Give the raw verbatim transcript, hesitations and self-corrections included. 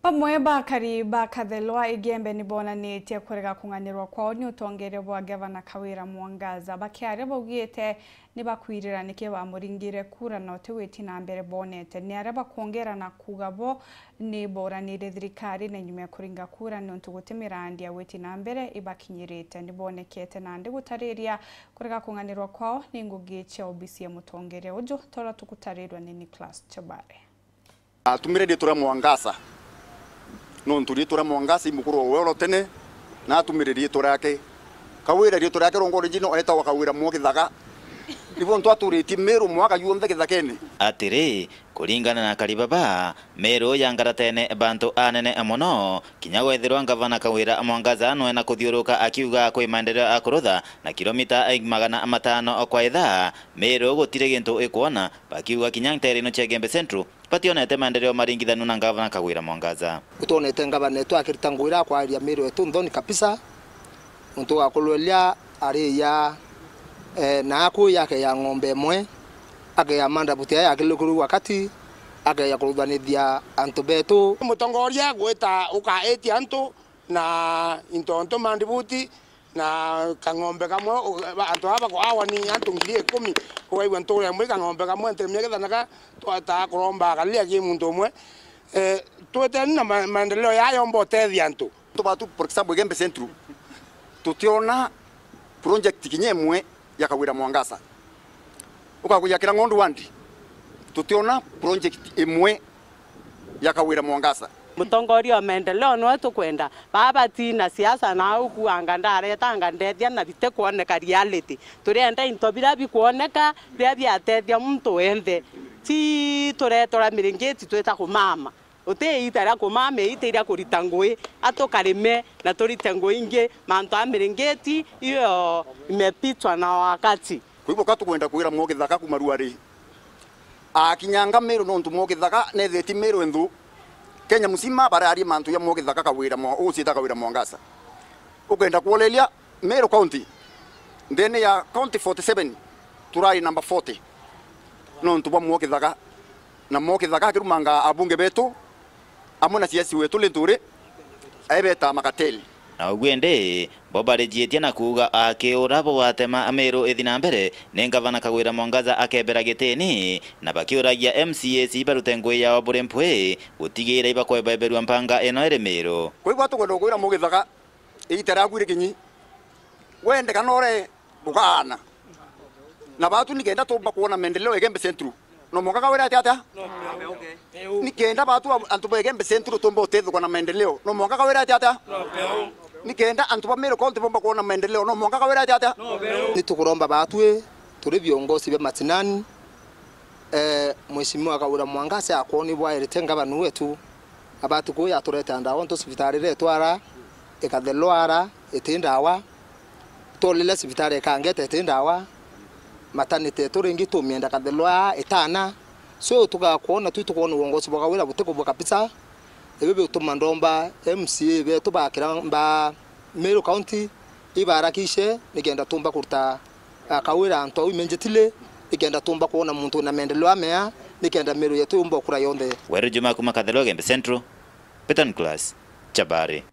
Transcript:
Bamwe bakari ba Kathelwa Igembe ni bonanitie kurega kung'anirwa kwao ni utongeria bwa Gavana Kawira Mwangaza. Bakiaria baugite ni bakwirira niki bamuringire kura na uti witi na mbere bonete. Ni aria bakwongera na kuuga bo ni boranire thirikari na nyuma ya kuringa kura niuntu guti mirandi ya witi na mbere ibakinyirite. Ni bonekete nandi gutariria kurega kung'anirwa kwao ni ngugi cia obisi ya mutongeria uju, tora tugutarirwa ni Nicholas Chabare. Atumire riitwa ria Mwangaza, nontu riitwa ria Mwangaza i mukuru wa Owero tene, na atumire riitwa riake. Kawira riitwa riake rongore jino etagwa Kawira Mwogithaga. Nibo ntu aturitie Meru mwaka juonthe githakene. Atiri, kuringana na akari baba, Meru ya ngaratene bantu anene mono, kinya gwethirwa Ngavana Kawira Mwangaza nwena kuthiuruka akiuga kwi maendeleo akurutha na kilomita magana matano kwa ithaa, Meru gutiri gintu ikwona, bakiuga kinya nteere ino cia Igembe Central, bationete maendeleo maringithanu na Ngavana Kawira Mwangaza. Utonete ngavana etu akirita ngugi iria akwariria Meru etu nthoni kabisa, untu wa kulweria ariya, eh, na akuya akeya ng'ombe imwe, akeya mandabuti aya akilukuru wakati, akeya kuruthanithia antu betu. Mutongoria gwita ukaitia antu na into ntu mandibuti, na kang'ombe kamwe, u-, ba-, antu aba bako awa ni antu ngiri ikumi, ukaigua ntuura imwe kang'ombe kamwe, ntiremia githana ka twataa kuromba akaria ki muntu umwe. Eh, twiteni na ma-, maendeleo ya yomba utethia antu. Antu batu, for example, Igembe Central, tutiona project kinya imwe ya Kawira Mwangaza. Ukakuja kira Ng'ondu ward, tutiona project imwe ya Kawira Mwangaza. Mutongoria wa maendeleo niwe tukwenda. Baba ti na siasa na au kuanga ndaretanga ndethia na bite kuoneka reality. Turienda into biria bikwoneka, biria biatethia muntu wenthe. Ti turetora miringiti twita kumama. Uti iita ria kumama, iita iria kurita ngui, atukarime na turite ngui ingi, mantu a miringiti iyo imepitwa na wakati. Kwa hivyo ka tukwenda kwira Mwogithaka kuma Ruari, akinyanga Meru nontu Mwogithaka nethetie Meru enthu. Kenya mzima bararia mantu ya Mwogithaka Kawira Mwa-, uciita Kawira Mwangaza. Ukenda kuoleria Meru County, ndene ya County forty seven, turari number forty. Nontu bwa Mwogithaka. Na Mwogithaka akirumanga abunge betu, amwe na siasi wetu Linturi, aibeta makateli. Na uguo indi, bo barijitie na kuuga akiura bugwatema Meru ithi na mbere, ni Ngavana Kawira Mwangaza akebera gitini, na bakiuragia M C As barute ngui yao buri mpwi, gutigira ibakwebeberua mpanga ino iri Meru. Kwa hivyo, tukwenda kukwira Mwogithaka, iita riaku iri kinyi. Wende kana ure, ukaana. Na batu nikenda tumba kuona maendeleo Igembe Central. No mwanka kawira ati atia? Nikenda batu antu ba Igembe Central tumba utethukwa na maendeleo. No mwanka kawira ati atia? Nikenda antu ba Meru County bomba kuona maendeleo. No mwanka kawira ati atia? Ni tukuromba batwi turi viongozi bia macinani, eh, Mheshimiwa Kawira Mwangaza akwoni bwairite ngavana wetu, abati kuya aturete ndawa ontu cibitari iria itwara ikathelwa ara iti ndawa, tolile cibitari ikangeta iti ndawa, matanite tu ringi tumienda kathelwa itana. So tugakwona tu tukwona uongozi bwa Kawira butikubwa kabisa. Ibi bituma ndomba M C A betu bakira mba Meru County ibarakishe nikenda tumba kuruta, ah, Kawira antu au immediately, nikenda tumba kuona muntu wina maendeleo amea, nikenda Meru yetu yumba ukura yonthe. Weru Juma kuma Kathelo Igembe Central, Peter Nicholas, Chabari.